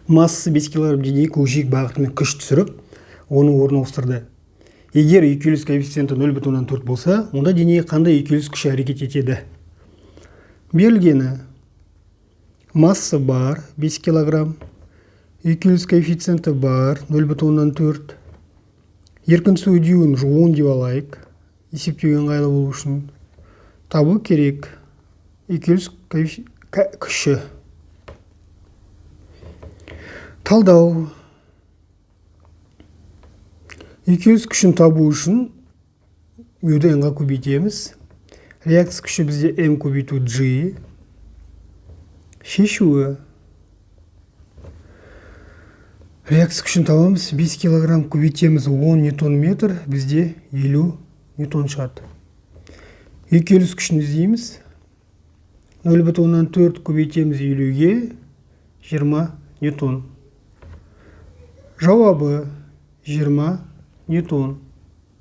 Массасы 5 кг денеге көкжиек бағытымен күш түсіріп, оны орын ауыстырды. Егер үйкеліс коэффициенті 0,4 болса, онда денеге қандай үйкеліс күші әрекет етеді? Берілгені: масса бар 5 кг, үйкеліс коэффициенті бар 0,4, еркін түсу үдеуін 10 деп алайық, есептеуге ыңғайлы болу үшін. Табу керек үйкеліс күші. Талдау. Үйкеліс күшін табу үшін мюді n-ға көбейтеміз. Реакция күші бізде m көбейту g. Шешуі. Реакция күшін табамыз. 5 килограмм көбейтеміз 10 ньютон метр, бізде 50 ньютон шығады. Үйкеліс күшін іздейміз. 0,4 көбейтеміз 50-ге, 20 ньютон. Жауабы 20 ньютон.